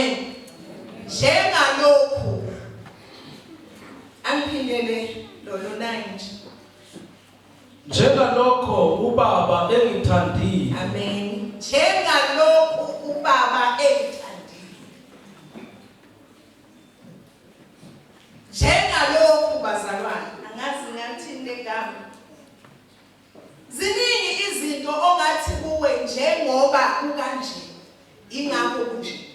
Amen. Njengalokhu angiphindele lo 9 nje. Njengalokho uBaba engithandile. Amen. Njengalokhu uBaba engithandile. Njengalokhu bazalwane, angazi ngathini legama. Ziningi izinto ongathi kuwe njengoba kukanje, ingakho kunje.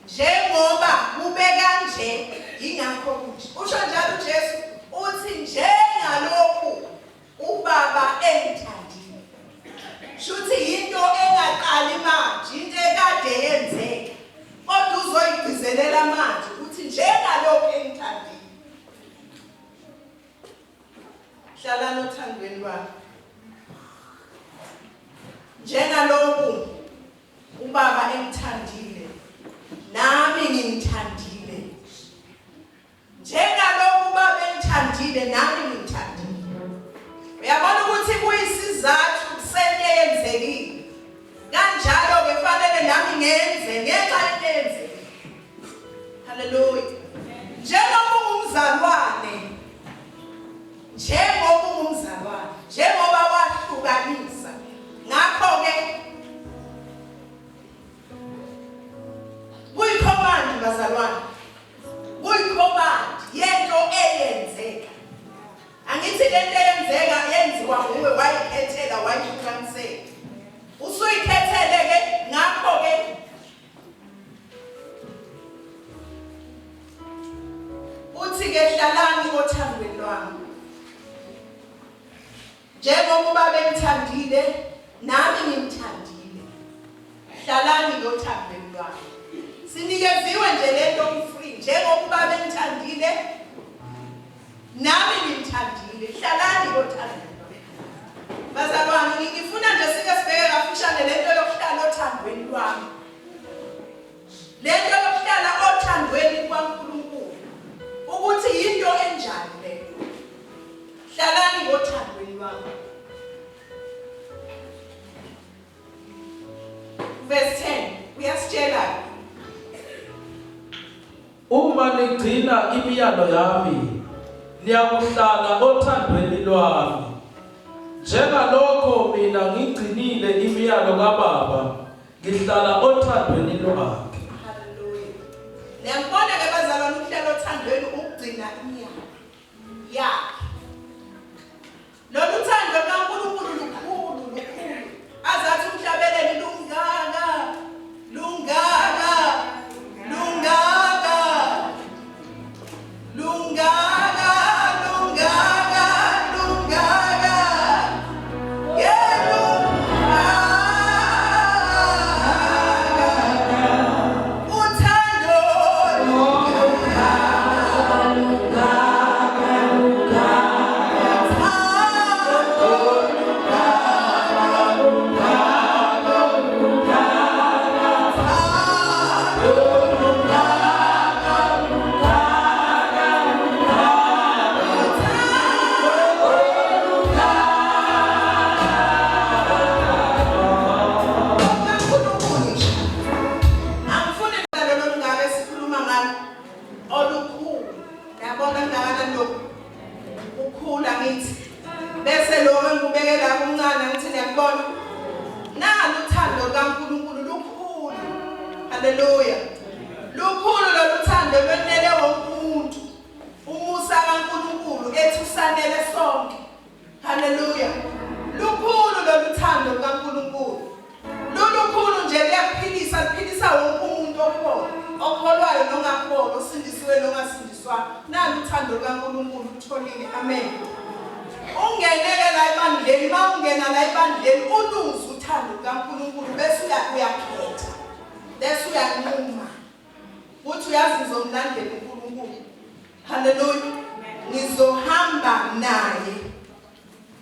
Njengoba kube kanje, ingakho kunje. Usho njalo uJesu uthi njengalokhu uBaba engithandile. Shuthi yinto engaqali manje, into ekade yenzeka. Kodwa uzoyigcizelela manje ukuthi njengalokhu engithandile. Hlalani othandweni lwami. Njengalokhu uBaba engithandile, nami nginithandile. Njengalokhu uBaba engithandile, nami nginithandile. Uyabona ukuthi kuyisizathu sento eyenzekile. Kanjalo-ke fanele nami ngenze ngenxa yento eyenzekile. Haleluya. Njengoba ungumzalwane, njengoba ungumzalwane, njengoba wahlukanisa, ngakho-ke kuyikhomandi bazalwane, kuyikhomandi yento eyenzeka. Angithi lento eyenzeka yenziwa nguwe wayikhethela wayihlukanisela. Usuyikhethele-ke ngakho-ke Uthi ke hlalani othandweni lwami. Njengoba ubaba engithandile, nami ngimthandile. Hlalani ngothandweni lwami. Sinikeziwe nje lento free njengoba ubaba engithandile, nami ngimthandile. Hlalani ngothandweni lwami. Bazalwane, ngifuna nje sike sibheke kafushane lento yokuhlala othandweni lwami. Lento yokuhlala othandweni kukaNkulunkulu ukuthi yinto enjani leyo. Hlalani ngothandweni lwami. Verse 10 uyasitshela Uma nigcina imiyalo yami, niyakuhlala othandweni lwami. Njengalokho mina ngigcinile imiyalo kaBaba, ngihlala othandweni lwakhe. Haleluya. Niyambona ke bazalwane ukuhlala othandweni ukugcina imiyalo yakhe. Lolu thando lukaNkulunkulu lukhulu, lukhulu. Azathi umhlabeleli lungaka, lungaka, lungaka, lungaka, lungaka, lungaka. Yeah, lungaka. Uthando lungaka, Angifuni nalo lolungaka esikhuluma ngalo olukhulu. Yabona kangakanani lokhu ukukhula ngithi bese lo engikubeke la kumncane ngithi niyakubona nalo uthando lukaNkulunkulu lukhulu. Haleluya. Lukhulu lolu thando lwenele wonke umuntu. Umusa kaNkulunkulu ethi usanele sonke. Haleluya. Lukhulu lolu thando lukaNkulunkulu. Lulukhulu nje luyakuphilisa, luphilisa wonke umuntu okhona, okholwayo nongakholwa, osindisiwe nongasindiswanga. Nalu uthando lukaNkulunkulu utholile. Amen. Ungeneke la ebandleni, uma ungena la ebandleni uluze uthando lukaNkulunkulu bese uyakhetha. Bese uyanquma. Uthi uyazi ngizomlandela uNkulunkulu. Haleluya. Ngizohamba naye.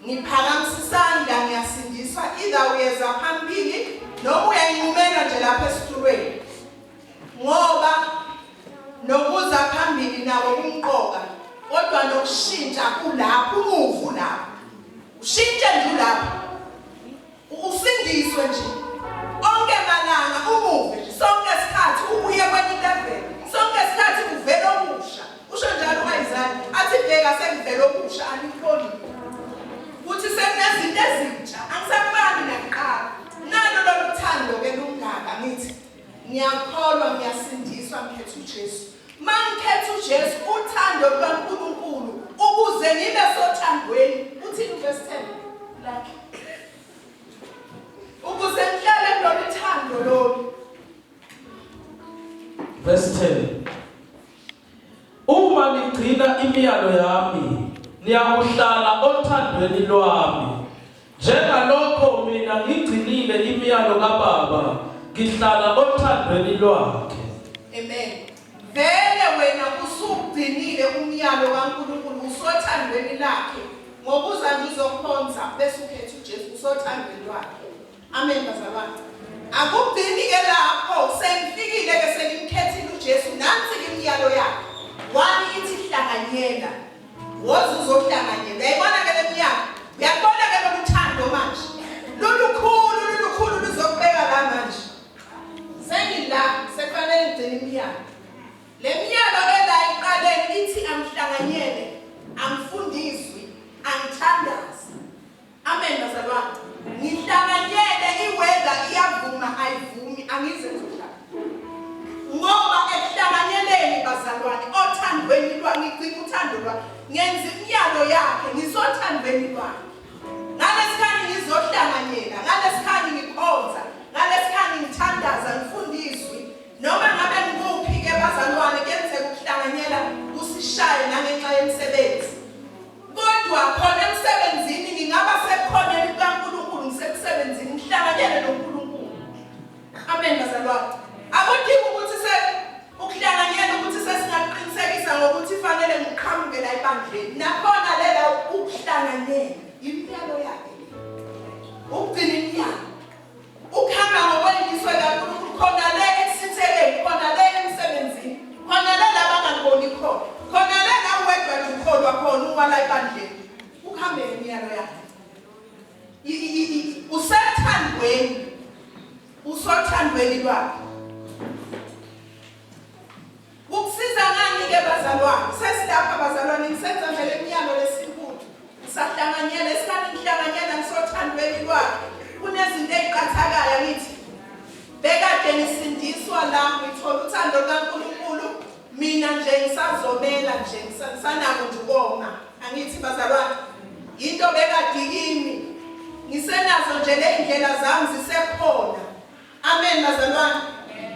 Ngiphakamisa isandla ngiyasindiswa either uyeza phambili noma uyayinqumela nje lapha esitulweni. Ngoba nokuza phambili nako kumqoka kodwa nokushintsha kulapho umuvu lapho. Ushintshe nje ulapho. Usindiswe nje. Onke malanga umuve nje sonke. Ngiyakholwa ngiyasindiswa ngikhetha uJesu. Mangikhetha uJesu uthando lukaNkulunkulu ukuze ngibe sothandweni. Uthini uverse 10 lakhe? Ukuze ngihlale kulolu thando lolu. Verse 10. Uma nigcina imiyalo yami, niyakuhlala othandweni lwami. Njengalokho mina ngigcinile imiyalo kaBaba, ngihlala othandweni lwakhe. Amen. Vele wena usugcinile umyalo kaNkulunkulu usothandweni lakhe ngokuza nje uzokhonza bese ukhetha uJesu usothandweni lwakhe. Amen bazalwane. Akugcini ke lapho sengifikile ke sengimkhethile uJesu nansi ke imiyalo yakhe. Wani ithi hlanganyela. Woza uzohlanganyela. Uyayibona ke lemiyalo? Uyakubona ke lolu thando manje. Lulukhulu lulukhulu luzokubeka la manje. Sengila sekufanele ngigcine imiyalo. Le miyalo ela iqaleni ithi angihlanganyele, angifundiswi, angithandaze. Amen bazalwane. Ngihlanganyele iweather iyavuma ayivumi angize ngizohlala. Ngoba ekuhlanganyeleni bazalwane othandweni lwami ngigcina uthando lwami ngenza imiyalo yakhe ngisothandweni lwakhe. Ngalesikhathi ngizohlanganyela, ngalesikhathi ngikhonza, ngalesikhathi ngithandaza ngifunda izwi noma ngabe ngikuphi ke bazalwane kuyenzeka ukuhlanganyela kusishaye nangenxa yemisebenzi. Kodwa khona emsebenzini ngingaba sebukhoneni bukaNkulunkulu ngisemsebenzini ngihlanganyele noNkulunkulu. Amen bazalwane. Akudingi ukuthi se ukuhlanganyela ukuthi sesingaqinisekisa ngokuthi fanele ngiqhamuke la ebandleni. Nakhona lela ukuhlanganyela imiyalo yakhe. Ukugcina imiyalo. Ukuhamba ngokweyiswe kaNkulunkulu khona le ekusitheleni, khona le emsebenzini, khona le la bangakuboni khona, khona le la uwedwa nje ukholwa khona uwala ebandleni. Ukuhambe ngemiyalo yakhe. Usethandweni. Usothandweni lwakhe. Kukusiza ngani ke bazalwane? Sesilapha bazalwane ngisenza nje lemiyalo lesinkulu. Ngisahlanganyela esikhathi ngihlanganyela ngisothandweni lwakhe. Kunezinto eziqathakayo ngithi bekade ngisindiswa la ngithola uthando lukaNkulunkulu mina nje ngisazomela nje ngisanako nje ukoma. Angithi bazalwane into bekade kimi ngisenazo nje ley'ndlela zami zisekhona. Amen bazalwane.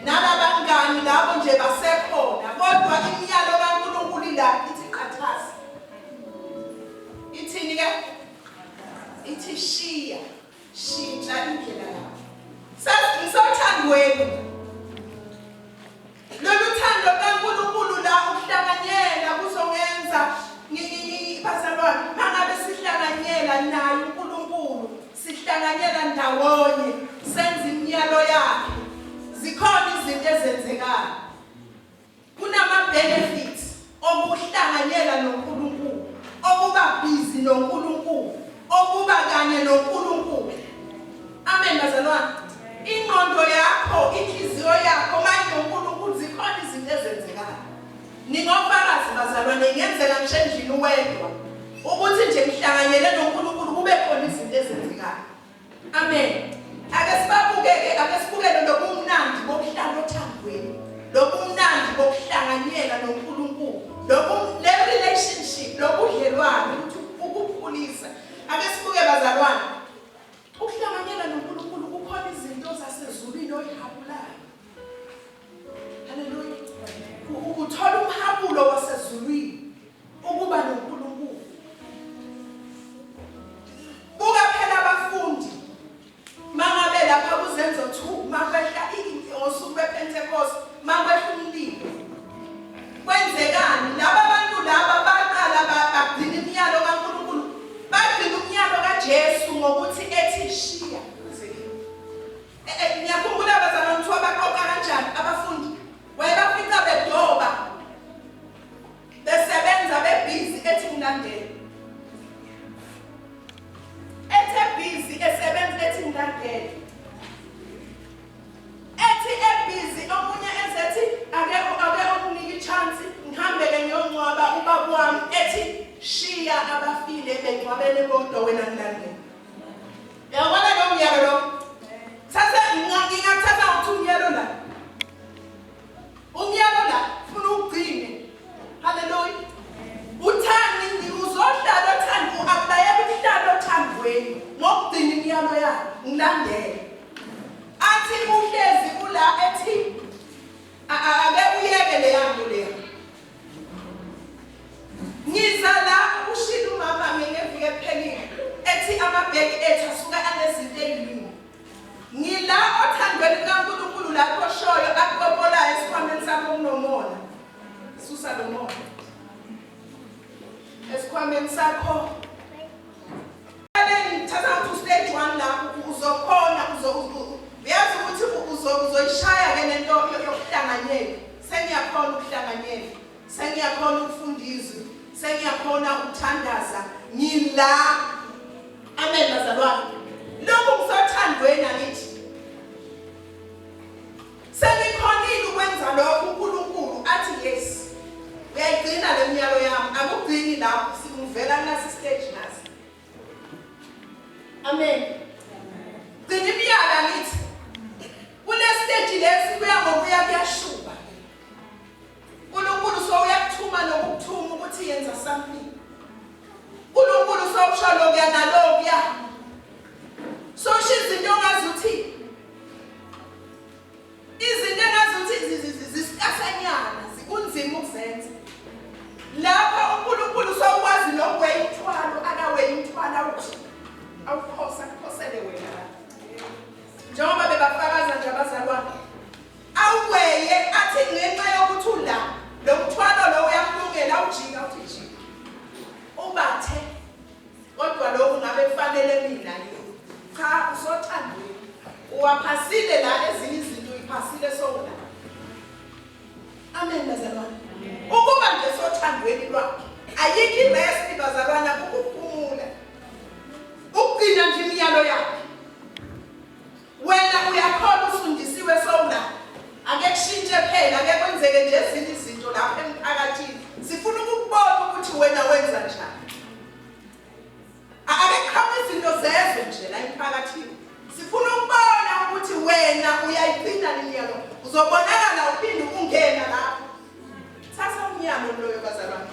Nalabangani labo nje basekhona kodwa imiyalo kaNkulunkulu ila ithi qathaza. Ithini ke? Ithi shiya, shintsha indlela yakho. Sesisothandweni. Lolu thando kaNkulunkulu la ukuhlanganyela kuzongenza bazalwane mangabe sihlanganyela naye uNkulunkulu sihlanganyela ndawonye senza imiyalo yakhe zikhona izinto ezenzekayo kunama benefits okuhlanganyela noNkulunkulu okuba busy noNkulunkulu okuba kanye noNkulunkulu Amen bazalwane. Ingqondo yakho, inhliziyo yakho mayinoNkulunkulu zikhona izinto ezenzekayo. Ningofakazi bazalwane ingenzeka ngisho endlini uwedwa ukuthi nje ngihlanganyele noNkulunkulu kube khona izinto ezenzekayo. Amen. Ake sibabukeke, ake sibukele lobumnandi bokuhlala othandweni, lobumnandi bokuhlanganyela noNkulunkulu, lobu le relationship, lobudlelwane ukuthi ukukhulisa. Ake sibuke bazalwane. Ukuhlanganyela noNkulunkulu kukhona izinto zasezulwini oyihabulayo. Haleluya. Uthola umhabulo wasezulwini ukuba noNkulunkulu. Buka phela abafundi mangabe lapha kuzenzo 2 makwehla ngosuku lwePentecost makwehla umlilo. Kwenzekani? Laba bantu laba baqala bagcina imiyalo kaNkulunkulu, bagcina umyalo kaJesu ngokuthi ethi shiya uze kimi. E, e, ngiyakhumbula bazalwane kuthiwa baqoqa kanjani abafundi, wayebafica bedoba. Ake uyeke leya nto leya. Ngiza la ushilo umama ngeviki ephelile ethi amabhegi ethu asuke anezinto ey'ningi. Ngila othandweni lukaNkulunkulu lapho oshoyo akupopolayo esikhwameni sakho kunomona. Susa lo mona. Esikhwameni sakho ngithatha ukuthi stage 1 lapho uzokhona uyazi ukuthi uzoyishaya ke lento yokuhlanganyela. Sengiyakhona ukuhlanganyela. Sengiyakhona ukufunda izwi. Sengiyakhona ukuthandaza. Ngila. Amen bazalwane. Lokhu ngisothandweni angithi. Sengikhonile ukwenza lokhu uNkulunkulu athi yes. Uyayigcina le miyalo yami. Akugcini lapho sikuvela kulasi stage nasi. Amen. Gcina imiyalo angithi. Kule stage lesi kuya ngokuya kuyashuba. uNkulunkulu sowuyakuthuma nokukuthuma ukuthi yenza something. uNkulunkulu sowusho lokuya nalokuya. Sosho izinto ongazi ukuthi izinto engazi ukuthi zisikasanyana zikunzima ukuzenza. Lapha uNkulunkulu sowukwazi nokuweya umthwalo akaweyi umthwalo awuthi awuphosa kuphosele wena la. Njengoba bebafakaza nje abazalwane awuweye athi ngenxa yokuthi ula lo mthwalo lo uyamlungela awujika uthi jika ubathe kodwa lokhu ngabe kufanele mina yini cha usothandweni uwaphasile la ezinye izinto uyiphasile sowula amen bazalwane ukuba nje sothandweni lwakhe ayikho irest bazalwana ukuphumula ukugcina nje imiyalo yakhe Wena uyakholwa usundisiwe sowula. Ake kushintshe phela, ake kwenzeke nje ezinye izinto lapha emphakathini. Sifuna ukukubona ukuthi wena wenza njani. Ake kuqhamuke izinto zezwe nje la emphakathini. Sifuna ukubona ukuthi wena uyayigcina lemiyalo. Uzobonakala uphinde ungena lapho. Thatha umyalo loyo bazalwane.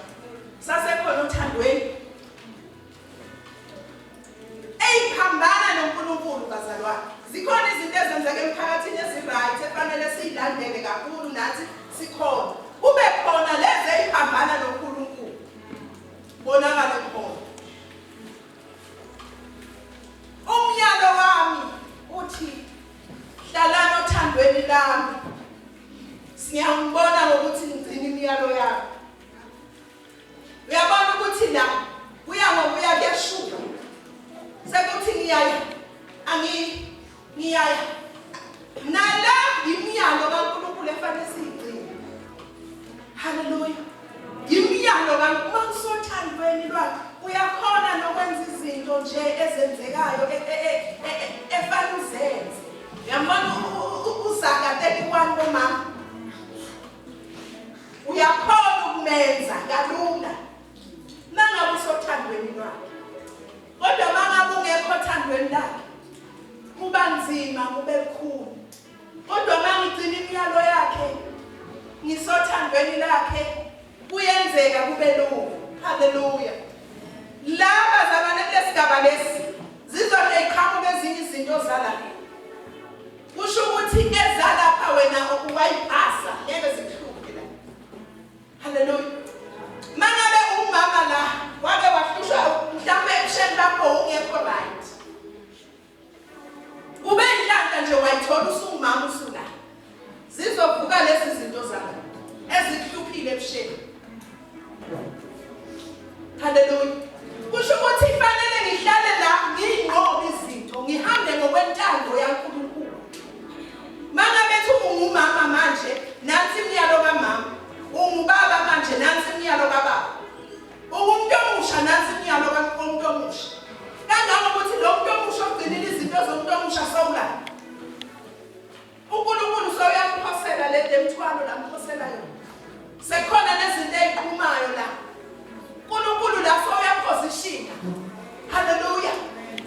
Sasekhona uthandweni. Eyiphambana noNkulunkulu bazalwane. Zikhona izinto ezenzeka emphakathini ezi-right efanele siyilandele kakhulu nathi sikhona. Kube khona lezi eyiphambana noNkulunkulu. Bonakale khona. Umyalo wami uthi hlalani othandweni lami. Siyangibona ngokuthi ngigcina imiyalo yami. Uyabona ukuthi la kuya ngokuya kuyashuba. Sekuthi ngiyaya angi ngiyaya. Nala imiyalo kaNkulunkulu efanele siyigcine. Haleluya. Imiyalo kaNkulunkulu usothandweni lwakhe uyakhona nokwenza izinto nje ezenzekayo e, e, e, efanele uzenze. Uyambona uZaka 31 bomama. Uyakhona ukumenza kalula mangabe usothandweni lwakhe. Kodwa mangabe ungekho othandweni lakhe kuba nzima kube lukhuni. Kodwa mangigcina imiyalo yakhe ngisothandweni lakhe kuyenzeka kube lula. Haleluya. La bazalwane kulesigaba lesi zizohle iqhamuke ezinye izinto zala. Kusho ukuthi ezalapha wena wayiphasa ngeke zikuhluphe la. Haleluya. Mangabe umama la wake wahlushwa mhlawumbe ebusheni bakho ungekho right. Kube inhlanhla nje wayithola usumama usula. Zizovuka lezi zinto zakho ezikuhluphile ebusheni. Haleluya. Kusho ukuthi fanele ngihlale la ngiyinqobe izinto, ngihambe ngokwentando yaNkulunkulu. Mangabe ethi ungumama manje, nansi imiyalo kamama. Ungubaba manje, nansi imiyalo kababa. Ungumuntu omusha, nansi imiyalo kamuntu omusha. Kangangokuthi lo muntu omusha ogcinile izinto zomuntu omusha sowula. UNkulunkulu sewuyamphosela le lemthwalo lamphosela yona. Sekhona nezinto eziqhumayo la. uNkulunkulu la sewuyaphosishina. Haleluya.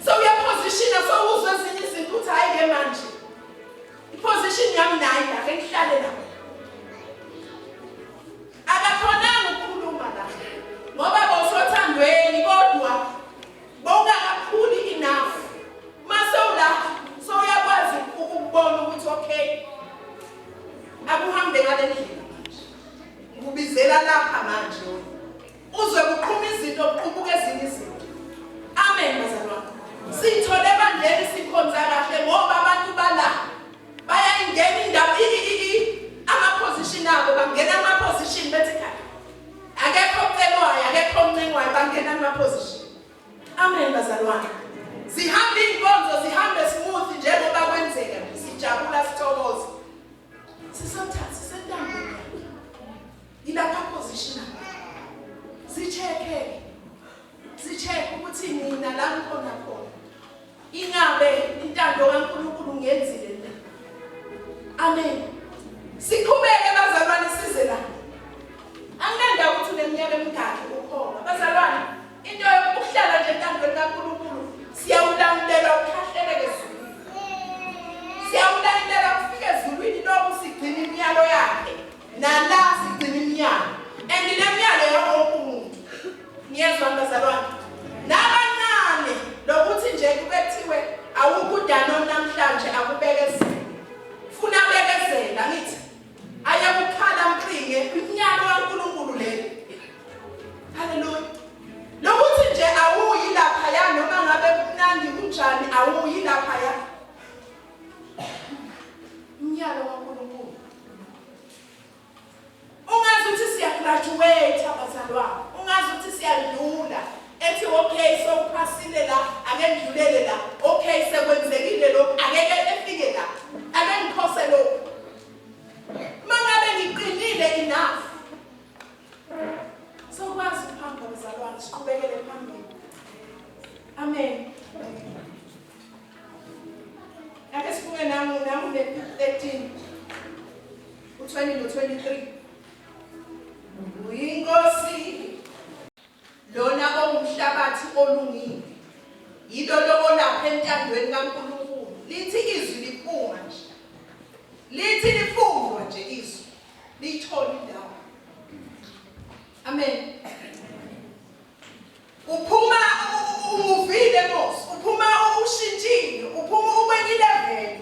Sewuyaphosishina sewuzwe ezinye izinto uthi hayi ke manje. Iposition yami nayi la ke ngihlale la. Akakhonanga ukukhuluma la. Ngoba bosothandweni kodwa bowungakakhuli enough. Mase ula sowuyakwazi ukubona ukuthi okay akuhambe ngale ndlela manje. Ngikubizela lapha manje wena. Uzwe kuqhuma izinto kuqubuka ezinye izinto. Amen bazalwane. Sithole ebandleni sikhonza kahle ngoba abantu bala bayayingena indaba ama-position abo bangena ama-position bethi khaya akekho ocelwayo akekho oncengwayo bangena kuma-position. Amen bazalwane. Zihamba iy'nkonzo zihambe smooth njengoba kwenzeka nje sijabula sithokoza. Sisothatha sisentambeni yakhe. Yilapha position Sicheck-ke. Sicheck ukuthi mina la ngikhona khona. Ingabe intando kaNkulunkulu ngiyenzile na? Amen. Siqhubeke bazalwane size la. Anginandaba ukuthi uneminyaka emingaki ukholwa. Bazalwane, into yokuhlala nje entandweni kaNkulunkulu siyawulamlela ukhahleleke ezulwini. Siyawulamlela kufika ezulwini lokhu sigcina imiyalo yakhe. Nala sigcina imiyalo. And le miyalo yawonke umuntu. Niyezwa bazalwane? Nabancane lokuthi nje kube kuthiwe awukho uDanon namhlanje akubekezele. Funa bekezela ngithi ayakukhala mqinge umnyalo kaNkulunkulu leli. Haleluya. Lokuthi nje awuyi lapha ya noma ngabe kumnandi kunjani awuyi lapha ya. Umnyalo kaNkulunkulu. Ungazi ukuthi siyagraduate abazalwane. Ungazi ukuthi siyadlula. Ethi okay sowuphasile la, ake ngidlulele la. Okay sekwenzekile lokhu, akeke efike la. Ake ngiphose lokhu. Mangabe ngiqinile enough. Sokwazi ukuhamba bazalwane, siqhubekele phambili. Amen. Ake sifunge nangu nangu ne 13. U20 no 23. Uyinkosi lona ongumhlabathi olungile. Yilo olapha entandweni kaNkulunkulu. Lithi izwi liphuma nje. Lithi lifundwa nje izwi. Liyithola indawo. Amen. Uphuma umuvile mos, uphuma ushintshile, uphuma ukwenye ilevel.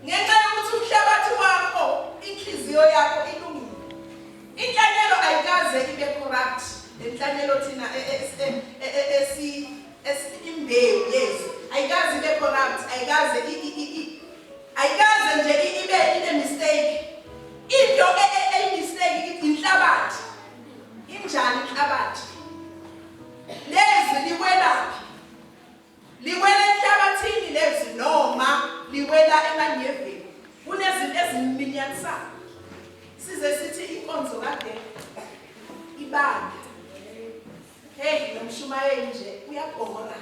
Ngenxa yokuthi umhlabathi wakho, inhliziyo yakho ilungile. Inhlanyelo ayikaze ibe corrupt. Lenhlanyelo thina esi imbewu yezwi ayikaze ibe corrupt, ayikaze ayikaze nje ibe ine mistake. Into eyi mistake inhlabathi. Injani inhlabathi? Lezwi liwelaphi? Liwela enhlabathini lezwi noma liwela emanyeveni? Kunezinto eziminyanisayo. Size sithi inkonzo kade ibanda. Hey, lo mshumayeli nje uyabhora.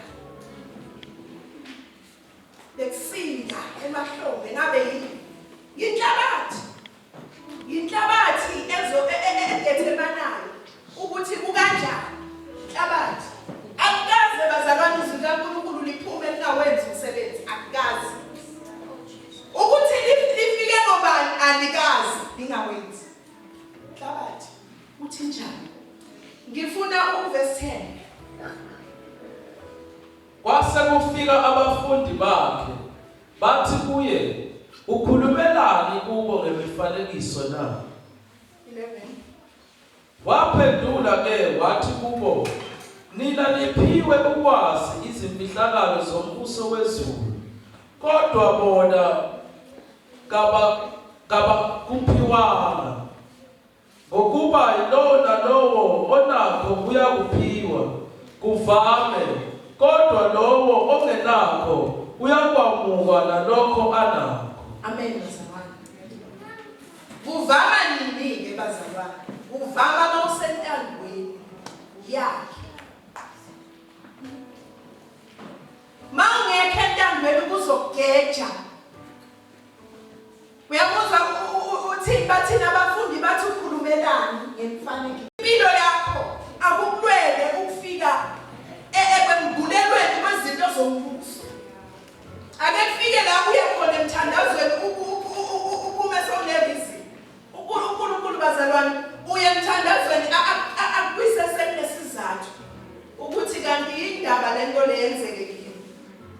Bekusinda emahlombe ngabe yini? Yinhlabathi. Yinhlabathi ezo edethemanayo ukuthi kukanjani. Inhlabathi. Akukaze bazalwane izwi likaNkulunkulu liphume lingawenzi umsebenzi akukaze. Ukuthi lifike ngobani alikaze lingawenzi. Inhlabathi uthi njani? Ngifuna uverse 10. Kwase kufika abafundi bakhe, bathi kuye, Ukhulumelani kubo ngemifanekiso na? 11. Waphendula ke wathi kubo, Nina niphiwe ukwazi izimfihlakalo zombuso wezulu, kodwa bona kaba kabakuphiwanga. Ngokuba yilowo nalowo onakho uyakuphiwa, kuvame, kodwa lowo ongenakho uyakwamukwa nalokho anakho. Amen bazalwane. Kuvama nini-ke bazalwane? Kuvama mawusentandweni yakhe. Mawungekho entandweni kuzokugeja. Uyabuzwa uthini bathini abafundi bathi ukhulumelani ngemfanekiso. Impilo yakho akukulwele ukufika ekwembulelweni kwezinto zombuso. Ake kufike la uye khona emthandazweni uphume sewunereason. UNkulunkulu bazalwane uye emthandazweni akubuyise sekunesizathu ukuthi kanti yindaba lento le yenzeke kimi.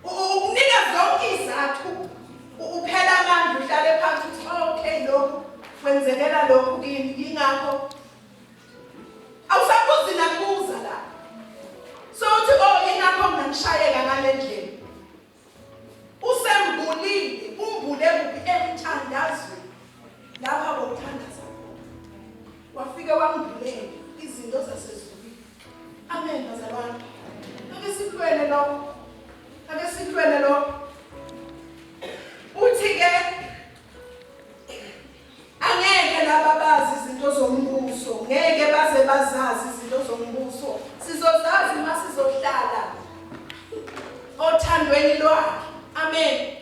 Ukunika zonke izathu uphela amandla uhlale phansi uthi oh, okay lokhu Kwenzekela lokhu kimi yingakho awusabuzi nakubuza la. So uthi oh yingakho ngangishayeka ngale ndlela. Usembulile, umbule kuphi emthandazweni. Lapha bowuthandaza khona. Wafike wambulela izinto zasezulwini. Amen bazalwane. Ake sikulwele lokho. Ake sikulwele lokho. Uthi ke angeke laba bazi izinto zombuso, ngeke baze bazazi izinto zombuso. Sizozazi uma sizohlala othandweni lwakhe. Amen.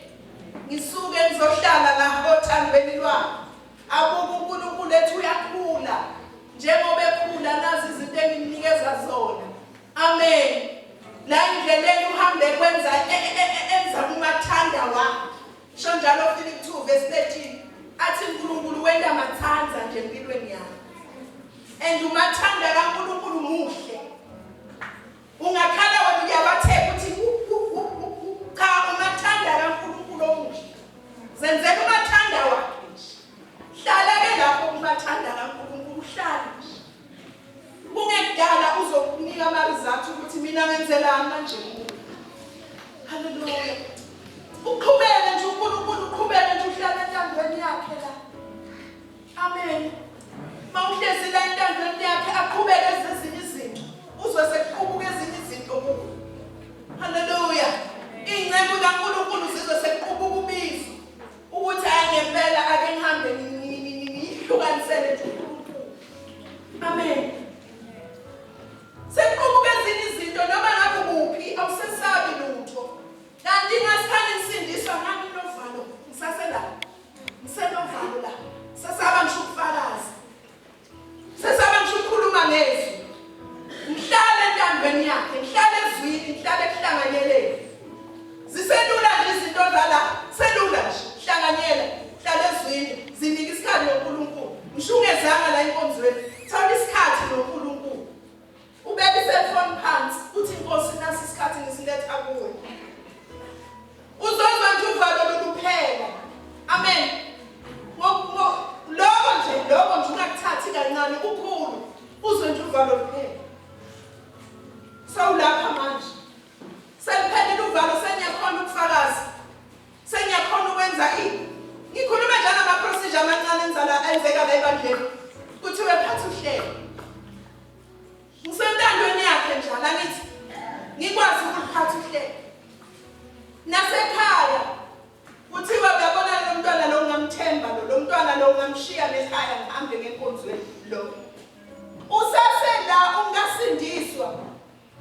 Ngisuke ngizohlala la othandweni lwakhe. Abuke uNkulunkulu ethi uyakhula njengoba ekhula nazi izinto engimnikeza zona. Amen. La endleleni uhambe kwenza e, e, e, enza umathanda wakhe. Sho njalo Philip 2 verse 13 athi uNkulunkulu wenta mathanda nje empilweni yakho. And umathanda kaNkulunkulu muhle. Ungakhala wena uyabatheka uthi cha umathanda kaNkulunkulu omuhle. Zenzela umathanda wakhe nje. Hlala ke lapho umathanda kaNkulunkulu uhlale nje. Kungekudala uzokunika ama-result ukuthi mina ngenzelani manje kuwe. Haleluya. Uqhubeke nje uNkulunkulu uqhubeke nje uhlale entandweni yakhe la. Amen. Mawuhlezi la entandweni yakhe aqhubeke ezinye izinto. Uzwe sekuqubuka ezinye izinto kuwe. Haleluya. Inceku kaNkulunkulu zizwe sekuqubuka ubizo. Ukuthi hayi ngempela ake ngihambe ngihlukanisele nje uNkulunkulu. Amen. Sekuqubuka ezinye izinto noma ngabe kuphi awusesabi lutho. Kanti ngasithanda ngisindiswa nganginovalo ngisasela. Ngisenovalo la. Sesaba ngisho ukufakaza. Sesaba ngisho ukukhuluma ngezwi. Ngihlale entandweni yakhe, ngihlale ezwini, ngihlale ekuhlanganyeleni. Ziselula nje izinto zala, selula nje. Hlanganyela, hlala ezwini, zinike isikhathi noNkulunkulu. Ngisho ungezanga la enkonzweni, thola isikhathi noNkulunkulu. Ubeka iselfoni phansi, uthi Nkosi nasi isikhathi ngisiletha kuwe. Uzozwa nje uvalo lukuphela. Amen. Lokho nje, lokho nje ungakuthathi kancane kukhulu. Uzwe nje uvalo luphela. Sewulapha manje. Seliphelile uvalo sengiyakhona ukufakaza. Sengiyakhona ukwenza ini. Ngikhuluma njalo ama-procedure amancane enzala enzeka la ebandleni. Kuthiwe phatha uhlelo. Ngisentandweni yakhe njalo angithi ngikwazi ukuliphatha uhlelo. Nasekhaya kuthiwa uyabona lo mntwana lo ngamthemba lo lo mntwana lo ngamshiya nekhaya ngihambe ngenkonzweni lo. Usase la ungasindiswa.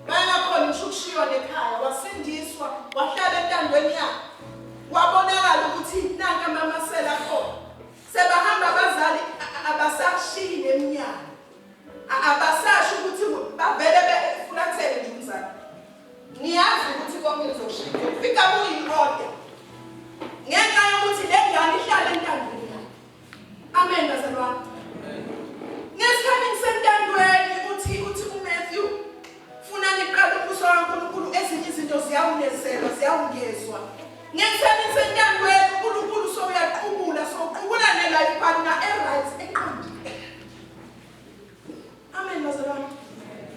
Bangakhona ngisho ukushiywa nekhaya wasindiswa wahlala entandweni yakhe. Wabonakala ukuthi nanka amamasela akhona. Sebahamba abazali abasashiyi neminyaka. Abasasho ukuthi bavele befulathele nje umzali. Ngiyazi ukuthi konke kuzoshintsha. Kufika kuyi-order. Ngenxa yokuthi le ngane ihlala entandweni yakhe. Amen bazalwane. Ngesikhathi ngisentandweni uthi uthi uMatthew funa niqale umbuso kaNkulunkulu ezinye izinto ziyawunezelwa ziyawungezwa. Ngesikhathi ngisentandweni uNkulunkulu sowuyaqubula sowuqubula ne-life partner e-right eqondile. Amen bazalwane.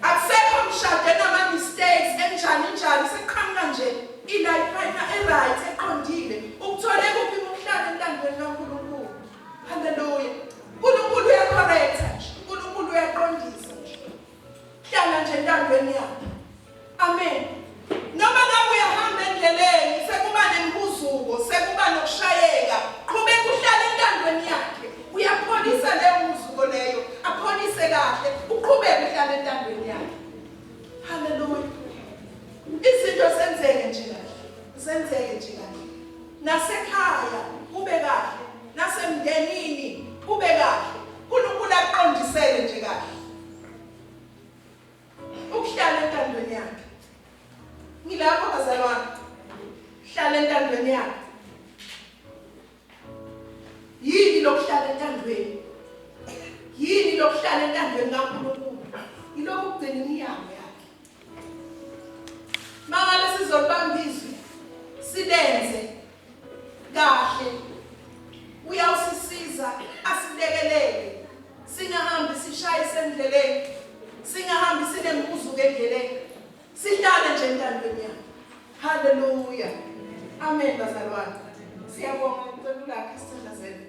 Akusekho mshado enama mistakes enjani njani sekuqhamuka nje i-life partner e-right eqondile. Ukuthole kuphi ukuhlala entandweni kaNkulunkulu? Hallelujah. uNkulunkulu uyacorrecta nje. uNkulunkulu uyaqondisa nje. Hlala nje entandweni yakhe. Amen. Noma ngabe uyahamba endleleni sekuba nemihuzuko, sekuba nokushayeka, qhubeka uhlale entandweni yakhe. Uyapholisa leyo mhuzuko leyo, apholise kahle, uqhubeke uhlale entandweni yakhe. Haleluya. Izinto zenzeke nje kahle. Zenzeke nje kahle. Nasekhaya kube kahle, nasemndenini kube kahle. uNkulunkulu akuqondisele nje kahle. Ukuhlala entandweni yakhe. Ngilapho bazalwane. Hlala entandweni yakhe. Yini lokuhlala entandweni? Yini lokuhlala entandweni kaNkulunkulu? Yilokhu kugcina imiyalo yakhe. Mangabe sizolibamba izwi silenze kahle uyawusisiza asilekelele. Singasuki endleleni. Sihlale nje entandweni yakhe. Haleluya. Amen bazalwane. Siyabonga ngicela ulakhe sithandazele.